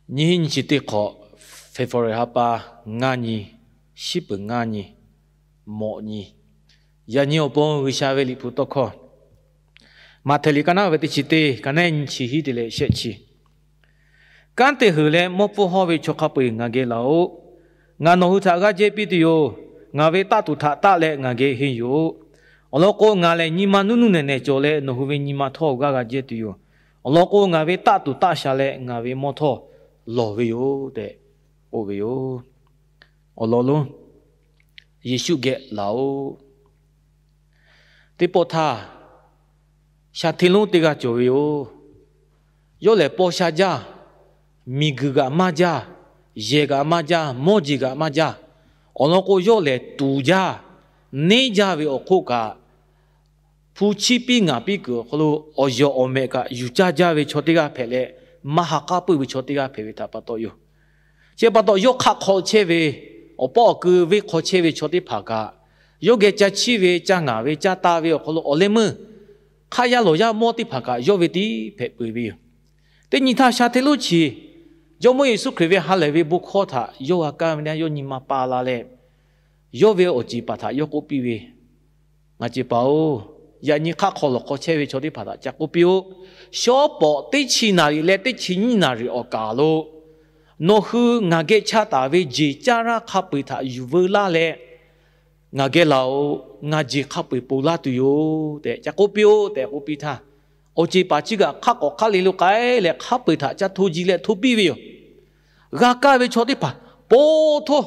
Nyiˇ hinˉ nyiˇ chi teˇ hk'awꞈ, February ha pa ngaˇ nyi, shiˉ peuˬ ngaˇ nyi, mawꞈ nyi. Yaꞈ nyi awˬ pon G'uiˬsha ve Liꞈ hpu tawˇ hkawˇ, Maꞈhtehˍ liꞈ ka naˉ ve teˇ chi teˇ, ka naˉ nyi chi hiˉ te leh shehˆ chi. Kanˉ te heuˬ leh mawˇ pfuhˇ hawˇ ve chaw hk'a peu-eˬ ngaˬ geh laˬ-oꞈ. Ngaˬ nawˬ hui htaꞈ g'aˇ jehˇ piˇ tuˬ yoˬ. Ngaˬ ve taˆ tuˬ htaꞈ taˆ leh ngaˬ geh henˇ yuˬ-oꞈ. Awˬ lawn k'o, ngaˬ lehˬ nyi ma nuˇ nuˇ nehˬ nehˬ cawˬ leh nawˬ hui ve nyi ma htawˇ g'aˇ g'a jehˇ tuˬ yoˬ. Awˬ lawn k'o, ngaˬ ve taˆ tuˬ taˆ sha leh ngaˬ ve mawˇ htawˇ lawˬ ve yoˬ tehꞈ k'oˆ ve yoˬ. Awˬ lawn lonˉ, Yeˍsuˆ geh laˬ-oꞈ. Teˇ pawˆ htaˇ, sha hteˇ lonˉ teˇ g'aˇ cawˬ ve yoˬ. Yawˇ lehˬ paw sha jaˇ, miˬguiˬ g'aꞈ maˇ jaˇ, yehˬ g'aꞈ maˇ jaˇ, mawˇ jeˬ g'aꞈ maˇ jaˇ. Awˬ lawn k'o, yawˇ lehˬ tuˍ jaˇ, neˇ jaˇ ve awˬ hk'oˆ kaꞈ, hpu chiˇ piˇ ngaˍ piˇ kuiˬ awˬ hk'aw lo awˬ yawˬ awˬ mehꞈ kaꞈ yuˬ caˇ jaˇ ve chaw teˇ g'aˇ hpehꞈ leh, maˇ ha k'aˉ puiˇ ve chaw teˇ g'aˇ hpehꞈ ve htaꞈ pa taw yoˬ. Chi pa taw, yawˇ hk'aˆ hk'aw chehˇ ve, awˬ pawˆ awˬ keu venˇ hk'aw chehˇ ve chaw teˇ hpaˍ kaꞈ, yawˇ geh ca chiˇ ve, ca ngaˍ ve, ca ta ve awˬ hk'aw lo awˬ leh meuˇ hk'aˆ yaˇ lawˬ yaˇ mawˇ teˇ hpaˍ kaꞈ yawˇ ve tiˉ hpehꞈ peuˬ ve yoˬ. Teˇ nyi htaˇ, sha hteˇ lonˉ chi Jawˇmawˇ Yeˍsuˆ Hkriꞈ ve ha lehˬ ve bon hkawˇ htaꞈ yawˇ g'a kaˇ ve na, yawˇ nyi ma pa la leh, yawˇ ve awˬ ceˬ paˍ htaꞈ yawˇ k'oˆ piˇ ve, Ngaˬ ceˬ paˍ-oˬ, yaꞈ nyi hk'aˆ hk'aw lawˬ hk'aw chehˇ ve chaw teˇ hpaˍ htaꞈ ca k'oˆ piˇ-oˆ. Shawˉ pawˍ teˇ chi naˍ riˍ leh teˇ chi nyiˇ naˍ riˍ awˬ kaˍ lo nawˬ hui ngaˬ geh chaˇ taˍ ve jeˬ caˇ raˇ hk'a peu-eˬ htaꞈ yuˬ veu laˇ leh, ngaˬ geh laˬ-oꞈ. Ngaˬ jeˬ hk'a peu-eˬ ponˬ laˇ tuˬ yoˬ tehꞈ ca k'oˆ piˇ-oˆ tehꞈ k'oˆ piˇ htaˇ, awˬ ceˬ paˍ chi kaꞈ hk'aˆ k'awꞈ hk'aˆ le lo k'ai leh hk'a peu-eˬ htaꞈ ca hto ji leh hto piˇ ve yoˬ. G'a kaˇ ve chaw teˇ hpaˍ po htoˇ,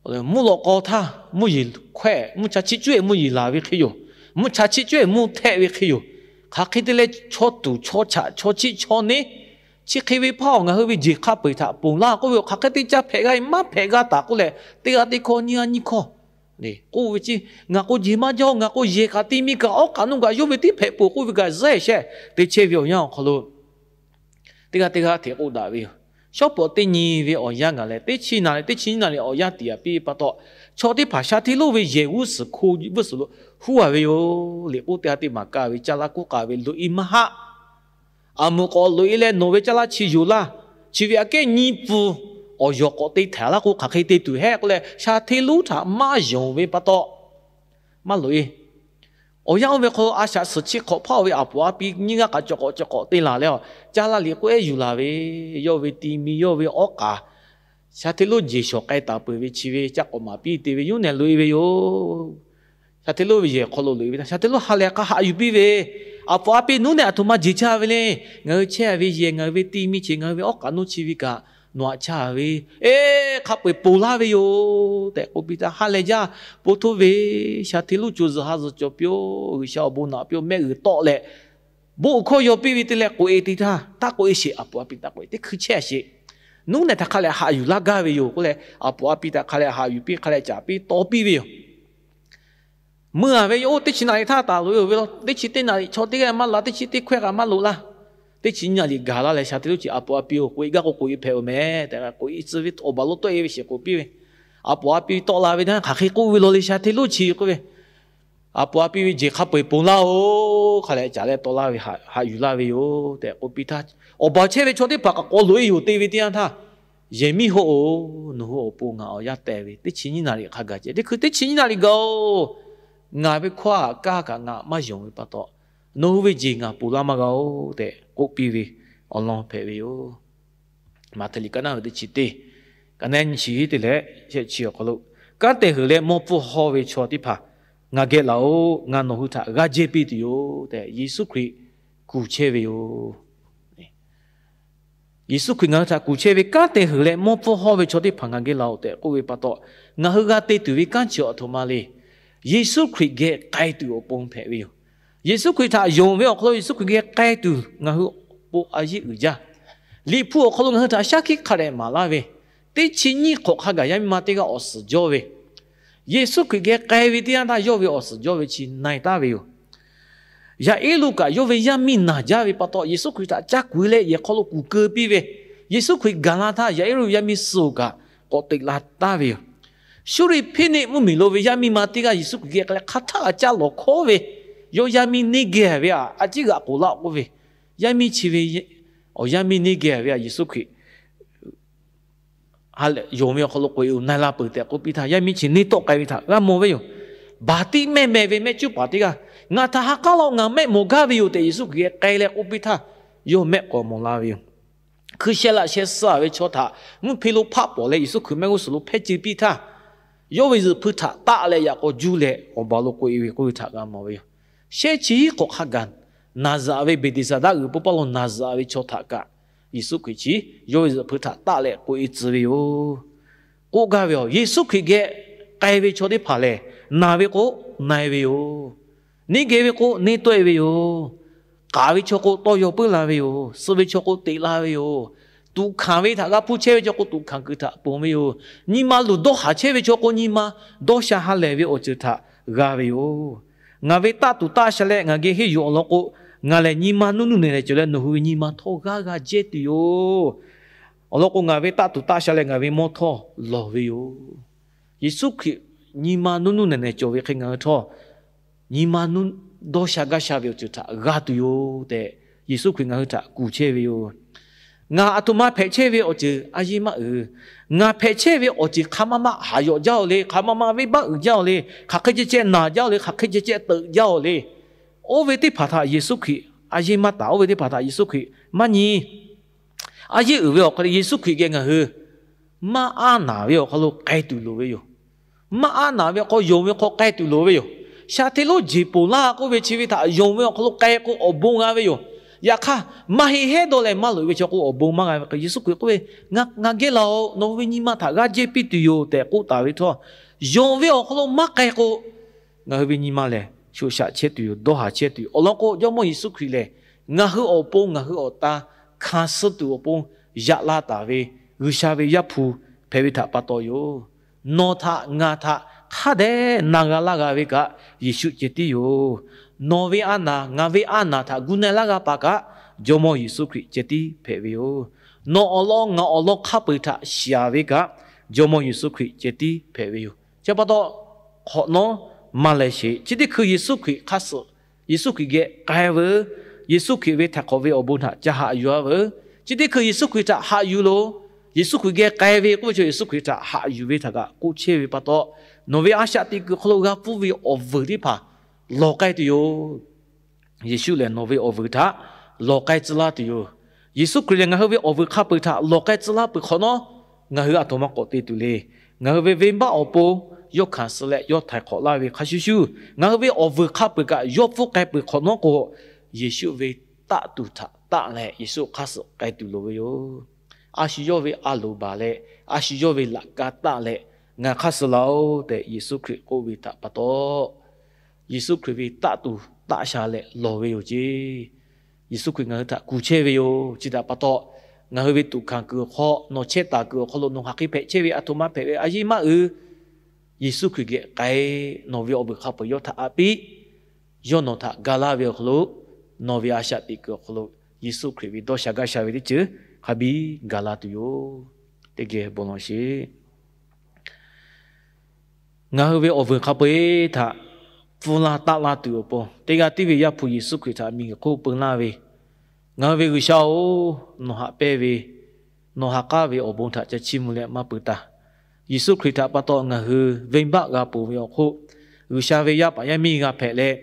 mvuhˇ lawꞈ k'aw htaˇ mvuhˇ yeˬ hkawehˇ, mvuhˇ cha chiˆ cuˇ-e mvuhˇ yeˬ laˬ ve hk'e yoˬ. Mvuhˇ cha chiˆ cuˇ-e mvuhˇ htehˆ ve hk'e yoˬ. Hk'aˬ hk'e te leh chaw tuˍ chaw chaꞈ chaw chiˆ chaw neˉ, chi hk'e ve hpaˇ awˬ ngaˬ hui ve jeˬ hk'a peu-eˬ htaꞈ ponˬ laˇ k'oˆ ve, hk'aˬ hk'e te ca hpehꞈ g'a, maˇ hpehꞈ g'a taˍ k'oˆ leh, teˇ g'aˇ teˇ hkawˇ nyiˇ g'aˇ nyiˇ hkawˇ k'oˆ ve ceˇ. Ngaˬ k'o jeˬ maˇ jaˇ-oˬ, ngaˬ k'o yehˬ kaꞈ te mi kaꞈ awˉ kaꞈ nawˬ kaꞈ yawˇ ve tiˉ hpehꞈ peuˬ k'oˆ ve kaꞈ zehˇ shehˍ te chehˇ ve awˬ yanˇ awˬ hk'aw lo, teˇ g'aˇ teˇ g'aˇ hteꞈ k'oˆ daꞈ ve yoˬ. Shawˉ pawˍ teˇ nyi ve awˬ yanˇ gaˬ leh teˇ chi naˍ leh teˇ chi nyiˇ naˍ leh awˬ yanˇ tiꞈ yaꞈ piˇ ve pa taw, chaw teˇ hpaˍ sha hteˇ lonˉ ve yehˬ g'uˇ suhˍ hko g'uˇ suhˍ lo huˉ a ve yoˬ. Liꞈ k'oˆ teˇ g'aˇ teˇ maˍ kaˇ ve caˇ laˇ kuˉ k'aˍ ve loꞈ-e maˇ haˆ. Aˬ muꞈ k'awꞈ loꞈ-e leh nawˬ ve caˇ laˇ chi yonˍ laˇ. Chi ve aꞈ kehˉ nyiˇ pfuhˇ awˬ yawˬ k'awꞈ te htaiˍ laˇ k'o, hk'aˬ hk'e te tuˬ hehˉ k'oˆ leh, sha hteˇ lonˉ htaꞈ maˇ yonˍ ve pa taw, maˇ loꞈ-e. Awˬ yanˇ oˇ ve hk'aw lo a shaꞈ suhˍ chi hk'awꞈ hpaˇ ve aˬ poˍ a pi nyiˇ g'aˇ k'aꞈ cawˬ k'awꞈ cawˬ k'awꞈ te laˬ leh, caˇ laˇ liꞈ k'oˆ ehˉ yuˬ laˬ ve, yawˇ ve ti mi yawˇ ve awˉ k'aˍ sha hteˇ lonˉ jeˬ shawˍ k'ai taˍ peuˬ ve chi ve caˇ k'awꞈ maˍ piˇ te ve yoˬ nehˬ loꞈ-e ve yoˬ. Sha hteˇ lonˉ ve yehˬ hk'aw lo loꞈ-e ve htaˇ, sha hteˇ lonˉ ha leh k'a haꞈ yuˬ piˇ ve, Aˬ poˍ a pi, nuˉ nehˬ aˬ htoꞈ ma jeˬ caˇ ve le. Ngaˬ hui chehˇ ve yehˬ, ngaˬ hui ve ti mi chi, ngaˬ hui ve awˉ k'aˍ nuˇ chi ve kaꞈ nawˬ htaꞈ caˇ ve, eˬ, hk'a peu-eˬ ponˬ laˇ ve yoˬ tehꞈ k'oˆ piˇ htaˇ, ha leh jaˇ, po htoˇ ve sha hteˇ lonˉ co zuhˬ ha zuhˬ cawˬ piˇ-oˆ, G'uiˬsha awˬ bon naꞈ piˇ-oˆ, mehˆ g'uiˬ tawˆ leh bon hkawˇ yaw piˇ ve te leh k'oꞈ-e te htaˇ, taˇ k'oꞈ-e sheˍ, aˬ poˍ a pi taˇ k'oꞈ-e, teˇ hkui chehˇ sheˍ. Nuˉ nehˬ htaꞈ hk'a leh haꞈ yuˬ laˇ gaˇ ve yoˬ k'oˆ leh, aˬ poˍ a pi htaꞈ hk'a leh haꞈ yuˬ piˇ, hk'a leh caˍ piˇ tawˇ piˇ ve yoˬ. Mui-a ve yoˬ, teˇ chi naˍ riˍ htaˇ taˍ loꞈ-e ve law, teˇ chi teˇ naˍ riˍ chaw teˇ g'aˇ maˇ la, teˇ chi teˇ hkawehˇ kaꞈ maˇ loꞈ laˇ. Teˇ chi nyiˇ naˍ riˍ gaˬ laˇ leh sha hteˇ lonˉ chi, Aˬ poˍ a pi-oˬ, k'oꞈ-e gaˇ k'o k'oꞈ-e hpehꞈ-oˬ mehˍ tehꞈ k'oꞈ-e tcuh ve awˬ baˬ lo tawˆ-e ve sheˍ k'oꞈ piˇ ve. Aˬ poˍ a pi tawˆ la ve htaˇ hk'aˬ hk'e k'oˆ ve law le, sha hteˇ lonˉ chi k'oˆ ve, Aˬ poˍ a pi ve jeˬ hk'a peu-eˬ ponˬ laˇ-oˬ, hk'a leh caˍ leh tawˆ laˇ ve, haꞈ yuˬ laˇ ve yoˬ tehꞈ k'oˆ piˇ htaˇ, awˬ baˬ chehˇ ve chaw teˇ hpaˍ kaꞈ k'awꞈ loꞈ-e yoˬ te ve teˇ yanˇ htaˇ, Yehˬ miˇ hoˆ-oˬ, nawˬ hui awˬ pon ngaˬ awˬ yanˇ teh ve, teˇ chi nyiˇ naˍ riˍ hk'a gaˬ ceh, teˇ hkui teˇ chi nyiˇ naˍ riˍ gaˬ-oˬ, ngaˬ ve hkawˇ htaꞈ kaˇ kaꞈ ngaˬ maˇ yonˍ ve pa taw, nawˬ hui ve jeˬ ngaˬ ponˬ laˇ maˇ g'a-oˬ tehꞈ k'oˆ piˇ ve awˬ lawn hpehꞈ ve yoˬ. Maꞈhtehˍ liꞈ ka naˉ ve teˇ chi teˇ, ka naˉ nyi chi hiˉ te leh shehˆ chi awˬ hk'aw lo, kanˉ te heuˬ leh mawˇ pfuhˇ hawˇ ve chaw teˇ hpaˍ ngaˬ geh laˬ-oˬ, ngaˬ nawˬ hui htaꞈ g'aˇ jehˇ piˇ tuˬ yoˬ tehꞈ Yeˍsuˆ Hkriꞈ kuˬ chehˇ ve yoˬ. Yeˍsuˆ Hkriꞈ ngaˬ hui htaꞈ kuˬ chehˇ ve, kanˉ te heuˬ leh mawˇ pfuhˇ hawˇ ve chaw teˇ hpaˍ ngaˬ geh laˬ-oˬ tehꞈ k'oˆ ve pa taw, ngaˬ hui g'a te tuˬ ve kanˉ chi awˬ htoꞈ ma le. Yeˍsuˆ Hkriꞈ geh k'ai tuˬ awˬ pon hpehꞈ ve yoˬ. Yeˍsuˆ Hkriꞈ htaꞈ yonˍ ve awˬ hk'aw lo Yeˍsuˆ Hkriꞈ geh k'ai tuˬ ngaˬ hui awˬ pon a yeˇ uiˍ jaˇ. Liꞈ hpu awˬ hk'aw lo ngaˬ hui htaꞈ shaˉ hkiˆ hk'a dehꞈ maˍ laˇ ve, teˇ chi nyiˇ hk'awꞈ hk'a gaˬ yaˇ miˇ ma teˇ g'aˇ awˬ suhˍ jawˇ ve, Yeˍsuˆ Hkriꞈ geh k'ai ve teˇ yanˇ htaˇ yawˇ ve awˬ suhˍ jawˇ ve chi na-e taˍ ve yoˬ. Yaˍeˉruˆ kaꞈ yawˇ ve yaˇ miˇ naˬ jaˇ ve pa taw, Yeˍsuˆ Hkriꞈ htaꞈ caˇ kuˬ leh yehˬ hk'aw lo kuˬ keu piˇ ve, Yeˍsuˆ Hkriꞈ gaˬ la htaˇ Yaˍeˉruˆ ve yaˇ miˇ suh-oˬ kaꞈ k'awꞈ teꞈ la taˍ ve yoˬ. Suˇriˆ hpeˇ neˆ mvuhˇmiˬ lo ve yaˇ miˇ ma teˇ g'aˇ Yeˍsuˆ Hkriꞈ geh k'ai leh hk'a htaˆ g'a caˇ lawˬ hkawˉ ve, yawˇ yaˇ miˇ neˇ geh ve aꞈ a ciˉ g'aꞈ k'oˍ laˇ k'oˆ ve, yaˇ miˇ chi ve awˬ yaˇ miˇ neˇ geh ve aꞈ Yeˍsuˆ Hkriꞈ yonˍ ve awˬ hk'aw lo k'oꞈ-e-oˬ, na-e la peuˬ tehꞈ k'oˆ piˇ htaˇ, yaˇ miˇ chi neˇ tawˆ k'ai ve htaꞈ g'a mawˬ ve yoˬ. Baˍtiˆmehˇ mehˍ ve mehˆ cuˉ paˍ teˇ g'aˇ, Ngaˬ htaꞈ ha k'aˉ laˇ-oˆ, ngaˬ mehˆ mawˬ gaˇ ve yoˬ tehꞈ Yeˍsuˆ Hkriꞈ geh k'ai leh k'oˆ piˇ htaˇ, yawˇ mehˆ k'awꞈ mawˬ la ve yoˬ. Hkui sheh laꞈ sheh suh-a ve chaw htaꞈ mvuhˇ hpe lo hpaˆ pawˍ leh Yeˍsuˆ Hkriꞈ mehˆ g'uˇ suhˍ lo hpehˇ ce piˇ htaˇ, yawˇ ve zuhꞈ hpui htaꞈ taˆ leh yaꞈ k'aw juˇ leh awˬ baˬ lo k'oꞈ-e ve k'oˆ ve htaꞈ g'a mawˬ ve yoˬ. Shehˉ chi k'awꞈ hk'a gaˬ naˬ zaꞈ ve Beˍdeˍzaˍdaˆ g'uiˬ pon paˇ lo naˬ zaꞈ ve chaw htaꞈ kaꞈ, Yeˍsuˆ Hkriꞈ chi yawˇ ve zuhꞈ hpui htaꞈ taˆ leh k'oꞈ-e tcuh ve yoˬ. K'oˆ gaˇ ve yoˬ, Yeˍsuˆ Hkriꞈ geh k'ai ve chaw teˇ hpaˍ lehˬ, naˬ ve k'o na-e ve yoˬ. Neˇ geh ve k'o neˇ tawˆ-e ve yoˬ. K'aˍ ve chaw k'o tawˇ yaw puiˉ la ve yoˬ. Suh ve chaw k'o teꞈ la ve yoˬ. Tuꞈ hkanˍ ve htaꞈ g'a hpuˇ chehˇ ve chaw k'o tuꞈ hkanˍ kuiˬ htaꞈ ponˬ ve yoˬ. Nyi ma luˬ dawˇ haˍ chehˇ ve chaw k'o nyi ma dawˇ sha ha lehˬ ve awˬ ceuˬ htaꞈ g'a ve yoˬ. Ngaˬ ve taˆ tuˬ taˆ sha leh ngaˬ geh henˇ yuˬ awˬ lawn k'o, ngaˬ lehˬ nyi ma nuˇ nuˇ nehˬ nehˬ cawˬ leh nawˬ hui ve nyi ma htawˇ g'aˇ g'a jehˇ tuˬ yoˬ. Awˬ lawn k'o, ngaˬ ve taˆ tuˬ taˆ sha leh ngaˬ ve mawˇ htawˇ lawˬ ve yoˬ. Yeˍsuˆ Hkriꞈ nyi ma nuˇ nuˇ nehˬ nehˬ cawˬ ve hk'e ngaˬ hui htawˇ nyi ma nuˇ dawˇ sha gaˇ sha ve awˬ ceuˬ htaꞈ g'a tuˬ yoˬ tehꞈ, Yeˍsuˆ Hkriꞈ ngaˬ hui htaꞈ kuˬ chehˇ ve yoˬ. Ngaˬ aˬ htoꞈ ma hpehꞈ chehˇ ve awˬ ceuˬ a yeˇ maˇ uiˍ. Ngaˬ hpehꞈ chehˇ ve awˬ ceuˬ hk'a maˇ maˇ haˍ yawꞈ jaˇ-oˬ le, hk'a maˇ maˇ venˇbaˆ uiˍ jaˇ-oˬ le, hk'aˬ hk'e ceh ceh naˬ jaˇ-oˬ le, hk'aˬ hk'e ceh ceh teuꞈ jaˇ-oˬ le. Oˇ ve teˇ hpaˍ htaꞈ Yeˍsuˆ Hkriꞈ a yeˇ maˇ taˍ. Oˇ ve teˇ hpaˍ htaꞈ Yeˍsuˆ Hkriꞈ maˇ nyi. A yeˇ uiˍ ve awˬ hk'aw lo Yeˍsuˆ Hkriꞈ geh ngaˬ hui maˇ aˉ naˍ ve awˬ hk'aw lo k'ai tuˬ loˍ ve yoˬ. Maˇ aˉ naˍ ve awˬ hk'aw yonˍ ve hk'aw k'ai tuˬ loˍ ve yoˬ. Sha hteˇ lonˉ jeˬ ponˬ laˇ k'oˆ ve chi ve htaꞈ yonˍ ve awˬ hk'aw lo k'ai k'o awˬ bon g'a ve yoˬ. Yaꞈ hk'aˇ, maˇ heˆ hehˉ dawˇ leh maˇ loꞈ-e ve chaw k'o awˬ bon maˇ g'a ve hk'e, Yeˍsuˆ Hkriꞈ k'oˆ ve, Ngaˬ geh laˬ-oꞈ, nawˬ hui ve nyi ma htaꞈ g'aˇ jehˇ piˇ tuˬ yoˬ tehꞈ k'oˆ taˍ ve htawˇ, yonˍ ve awˬ hk'aw lo maˇ k'ai k'o, ngaˬ hui ve nyi ma lehˬ shoꞈ shaꞈ chehˇ tuˬ yoˬ, dawˇ haˍ chehˇ tuˬ yoˬ. Awˬ lawn k'o, Jawˇmawˇ Yeˍsuˆ Hkriꞈ lehˬ ngaˬ hui awˬ pon ngaˬ hui awˬ tan hkanˍ suh tuˬ awˬ pon yaꞈ la taˍ ve G'uiˬsha ve Yaˇ hpu hpehꞈ ve htaꞈ pa taw yoˬ. Nawˬ htaꞈ ngaˬ htaꞈ hk'a dehꞈ na g'a laˇ g'a ve kaꞈ Yeˍsuˆ ceh tiˉ yoˬ. Nawˬ ve a naˍ, ngaˬ ve a naˍ htaꞈ gu na-e laˇ g'a paˍ kaꞈ Jawˇmawˇ Yeˍsuˆ Hkriꞈ ceh tiˉ hpehꞈ ve yoˬ. Nawˬ awˬ lawn ngaˬ awˬ lawn hk'a peu-eˬ htaꞈ shiˍ-a ve kaꞈ Jawˇmawˇ Yeˍsuˆ Hkriꞈ ceh tiˉ hpehꞈ ve yoˬ. Chi pa taw, hk'awꞈ nawˉ maˇ lehˬ sheˍ. Chi teˇ hkui Yeˍsuˆ Hkriꞈ hk'a suhˍ, Yeˍsuˆ Hkriꞈ geh k'ai veuˬ. Yeˍsuˆ Hkriꞈ ve htaiˍ hk'awꞈ ve awˬ bon htaꞈ ca haꞈ yuˬ-a veuˬ. Chi teˇ hkui Yeˍsuˆ Hkriꞈ htaꞈ haꞈ yuˬ loˬ. Yeˍsuˆ Hkriꞈ geh k'ai ve k'oˆ ve chaw Yeˍsuˆ Hkriꞈ htaꞈ haꞈ yuˬ ve htaꞈ kaꞈ k'oˆ chehˇ ve pa taw, nawˬ ve a shaꞈ teꞈ kuiˬ awˬ hk'aw lo g'a pfuhˇ ve awˬ vuiˬ teˇ hpaˍ lawˬ k'ai tuˬ yoˬ. Yeˍsuˆ lehˬ nawˬ ve awˬ vuiˬ htaꞈ lawˬ k'ai tcuh laˇ tuˬ yoˬ. Yeˍsuˆ Hkriꞈ lehˬ ngaˬ hui ve awˬ vuiˬ hk'a peu-eˬ htaꞈ lawˬ k'ai tcuh laˇ peuˬ hk'awꞈ nawˉ, ngaˬ hui aˬ htoꞈ ma k'awꞈ te tuˬ le. Ngaˬ hui ve venˇbaˆ awˬ pon yawˇ hkanˍ suh leh yawˇ htaiˍ hk'awꞈ laˇ ve hk'a shuˍ shuˍ, ngaˬ hui ve awˬ vuiˬ hk'a peu-eˬ kaꞈ yawˇ pfuhˇ k'ai peuˬ hk'awꞈ nawˉ k'o, Yeˍsuˆ ve taˆ tuˬ htaꞈ taˆ leh Yeˍsuˆ hk'a suhˍ k'ai tuˬ loˍ ve yoˬ. A shu yawˇ ve a loˍ baˬ leh, a shu yawˇ ve laꞈ ka taˆ leh, Ngaˬ hk'a suhˍ laˬ-oˬ tehꞈ Yeˍsuˆ Hkriꞈ k'oˆ ve htaꞈ pa taw, Yeˍsuˆ Hkriꞈ ve taˆ tuˬ taˆ sha leh lawˬ ve yoˬ ceˇ. Yeˍsuˆ Hkriꞈ ngaˬ hui htaꞈ kuˬ chehˇ ve yoˬ. Chi htaꞈ pa taw, ngaˬ hui ve tuꞈ hkanˍ kuiˬ awˬ hk'aw, nawˬ chehˇ taˍ kuiˬ awˬ hk'aw lo nawˬ hk'aˬ hk'e hpehꞈ chehˇ ve aˬ htoꞈ ma hpehꞈ ve a yeˇ maˇ uiˍ. Yeˍsuˆ Hkriꞈ geh k'ai, nawˬ ve awˬ vuiˬ hk'a peu-eˬ yawˇ htaꞈ aꞈ piˇ. Yawˇ nawˬ htaꞈ ga laˇ ve awˬ hk'aw lo, nawˬ ve a shaꞈ teꞈ kuiˬ awˬ hk'aw lo Yeˍsuˆ Hkriꞈ ve dawˇ sha gaˇ sha ve teˇ ceuˬ hk'a biˇ ga laˇ tuˬ yoˬ. Teˇ geh bon lawˬ sheˍ. Ngaˬ hui ve awˬ vuiˬ hk'a peu-eˬ htaꞈ pfuhˇ laˇ taˆ laˇ tuˬ awˬ pon, teˇ g'aˇ tiˉ ve Yaˇ hpu Yeˍsuˆ Hkriꞈ htaꞈ miˬguiˬ hk'oˆ peu laˇ ve, ngaˬ hui ve G'uiˬsha-oˬ, nawˬ haꞈ pehnˇ ve, nawˬ ha k'aˉ ve awˬ bon htaꞈ ca chiˇ mvuh leh maˇ peu taˇ. Yeˍsuˆ Hkriꞈ htaꞈ pa taw ngaˬ hui venˇbaˆ g'a ponˬ ve awˬ hk'oˆ, G'uiˬsha ve yaˇ paˍ yaˇ miˇ g'a hpehꞈ leh,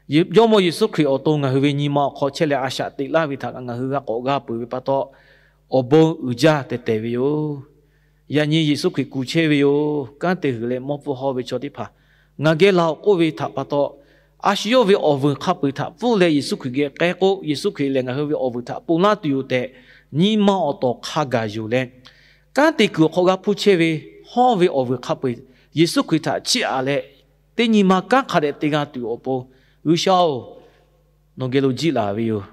Jawˇmawˇ Yeˍsuˆ Hkriꞈ awˬ to ngaˬ hui ve nyi ma awˬ hk'aw chehˇ leh a shaꞈ teꞈ laˇ ve htaꞈ kaꞈ ngaˬ hui g'a k'awꞈ g'a peuˬ ve pa taw, awˬ bon uiˍ jaˇ tehˬ tehˬ ve yoˬ. Yaꞈ nyi Yeˍsuˆ Hkriꞈ kuˬ chehˇ ve yoˬ. Kanˉ te huiˬ leh mawˇ pfuhˇ hawˇ ve chaw teˇ hpaˍ, ngaˬ geh laˬ-oꞈ k'oˆ ve htaꞈ pa taw, a shu yawˇ ve awˬ vuiˬ hk'a peu-eˬ htaꞈ pfuhˇ leh Yeˍsuˆ Hkriꞈ geh k'ai k'o, Yeˍsuˆ Hkriꞈ lehˬ ngaˬ hui ve awˬ vuiˬ htaꞈ ponˬ laˇ tuˬ yoˬ tehꞈ, nyi ma awˬ tawˍ hk'a gaˬ yuˬ leh, kanˉ te kuiˬ awˬ hk'aw g'a hpuˇ chehˇ ve hawˇ ve awˬ vuiˬ hk'a peu-eˬ Yeˍsuˆ Hkriꞈ htaꞈ chiˇ aꞈ leh, teˇ nyi ma kanˉ hk'a dehꞈ te g'a tuˬ awˬ pon, G'uiˬsha-oˬ, nawˬ geh lo jiˆ laˬ ve yoˬ.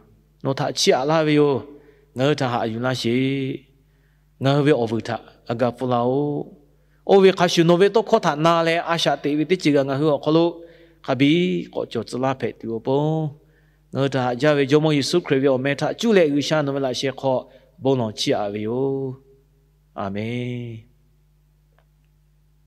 Nawˬ htaꞈ chiˇ aꞈ laˇ ve yoˬ. Ngaˬ hui htaꞈ haꞈ yuˬ laˇ sheˍ. Ngaˬ hui ve awˬ vuiˬ htaꞈ a ga pfuhˇ laˇ-oˆ. Oˇ ve hk'a shuˍ nawˬ ve tawˇ hkawˇ htaꞈ na leh a shaꞈ teꞈ ve teˇ ceuˬ g'a ngaˬ hui awˬ hk'aw lo hk'a biˇ k'awꞈ cawˬ tcuh laˇ hpehꞈ tuˬ awˬ pon, ngaˬ hui htaꞈ haꞈ jaˇ ve Jawˇmawˇ Yeˍsuˆ Hkriꞈ ve awˬ meh htaꞈ cuˇ leh G'uiˬsha nawˬ ve laꞈ sheh hk'aw bon lawˬ chiˇ aꞈ ve yoˬ. Aˬmenˍ.